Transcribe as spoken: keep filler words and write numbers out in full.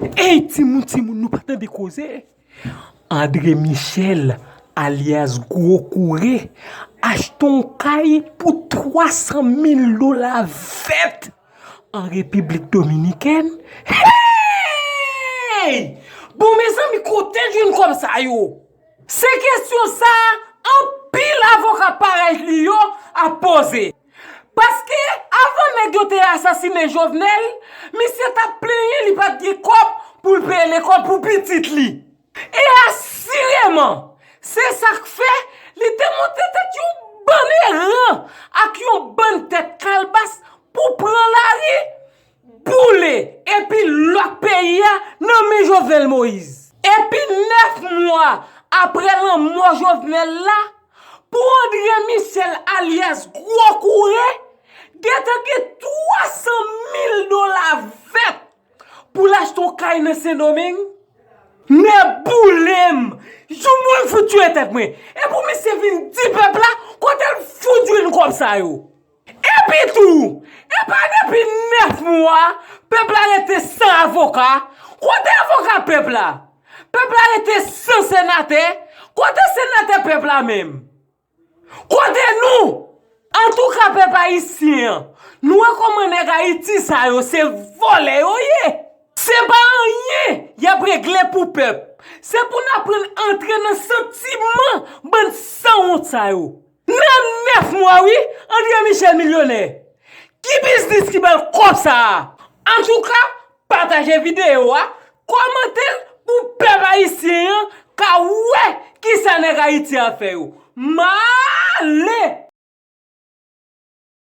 Ey, timoun, timoun, nou pa tande koze? André Michel, alyas Gwo Koure, achte yon kay pou twa san mil dola vèt an Repiblik Dominikèn. Hey! Bon, mezanmi, kote l jwenn kòb sa yo? Se kesyon sa a anpil avoka parèy li yo ap poze. Paske avan nèg yo te asasinen Jovenel, misye t ap plenyen li pa t gen kòb pou l peye lekòl pou pitit li. E asireman, se sa k fè li te monte tèt yon bann eran ak yon bann tèt kalbas pou pran lari, boule epi lòk peyi a nan men Jovenel Moïse. Epi nèf mwa apre lanmò Jovenel la, pou André Michel alyas Gwo Koure, gentan gen twa san mil dola vèt pou l achte yon kay nan Sendomeng. Nèboulem! Jou mwen fout tchwe tèt mwen. E pou misye vin di pèp la kote l fout jwenn kòb sa yo. Epi tou, e pa depi nèf mwa pèp la rete san avoka. Kote avoka pèp la? Pèp la rete san senatè. Kote senatè pèp la menm? Kote nou? Antouka, pèp ayisyen an, nou wè kòman nèg Ayiti sa yo se vòlè yo ye. Se pa anyen y ap regle pou pèp. Se pou n aprann antre nan santiman bann sanwont sa yo. Nan nèf mwa, wi, André Michel milyonè. Ki biznis ki ba l kòb sa a? Antouka, pataje videyo a, kòmante l pou pèp ayisyen an ka wè kisa nèg Ayiti ap fè yo. Male!